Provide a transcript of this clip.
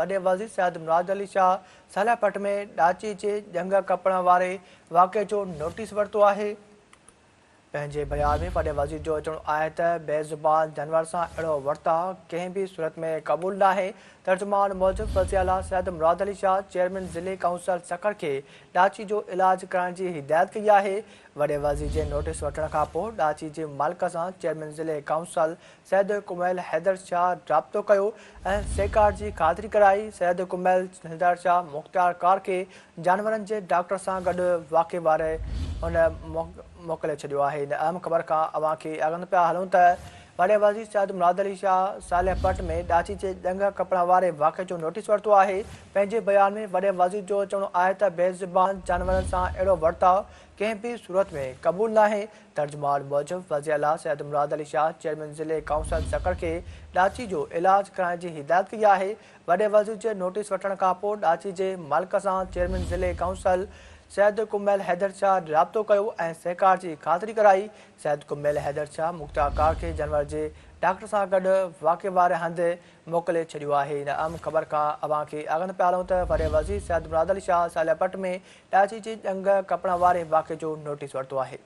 وڏي وزير سيد مراد علي شاهه صالح پٽ ۾ ڏاچي جي ڄنگهه ڪپڻ واري واقعي جو نوٽيس ورتو آهي. پنهنجي بيان ۾ وڏي وزير جو چوڻ آهي ته بي زبان جانور سان اهڙو ورتاء ڪنهن به صورت ۾ قبول ناهي. ترجمان موجب وزيراعليٰ سيد مراد علي شاهه چيئرمين ضلعي ڪائونسل سکر کي ڏاچي جو علاج ڪرائڻ جي هدايت ڪئي آهي. وڏي وزير جي نوٽيس وٺڻ کانپوء ڏاچي جي مالڪ سان چيئرمين ضلعي ڪائونسل سيد ڪميل حيدر شاهه رابطو ڪيو ۽ سهڪار جي خاطري ڪرائي. سيد ڪميل حيدر شاهه مختيارڪار کي جانورن جي ڊاڪٽر سان گڏ واقعي واري هنڌ موڪلي ڇڏيو آهي. هن اهم خبر کان اوهان کي آگاهه پيا هلون ته وڏي وزير سيد مراد علي شاهه صالح پٽ ۾ ڏاچي جي ڄنگهه ڪپڻ واري واقعي جو نوٽيس ورتو آهي. پنهنجي بيان ۾ وڏي وزير جو چوڻ آهي ته بي زبان جانورن سان اهڙو ورتاء ڪنهن به صورت ۾ قبول ناهي. ترجمان موجب وزيراعليٰ سيد مراد علي شاهه چيئرمين ضلعي ڪائونسل سکر کي ڏاچي جو علاج ڪرائڻ جي هدايت ڪئي آهي. وڏي وزير جي نوٽيس وٺڻ کانپوء ڏاچي جي مالڪ سان چيئرمين ضلعي ڪائونسل سيد ڪميل حيدر شاهه رابطو ڪيو ۽ سهڪار جي خاطري ڪرائي. سيد ڪميل حيدر شاهه مختيارڪار کي جانور جي ڊاڪٽر سان گڏ واقعي واري هنڌ موڪلي ڇڏيو آهي. هن اهم خبر کان اوهان کي آگاهه پيا هلون ته وڏي وزير سيد مراد علي شاهه صالح پٽ ۾ ڏاچي جي ڄنگهه ڪپڻ واري واقعي جو نوٽيس ورتو آهي.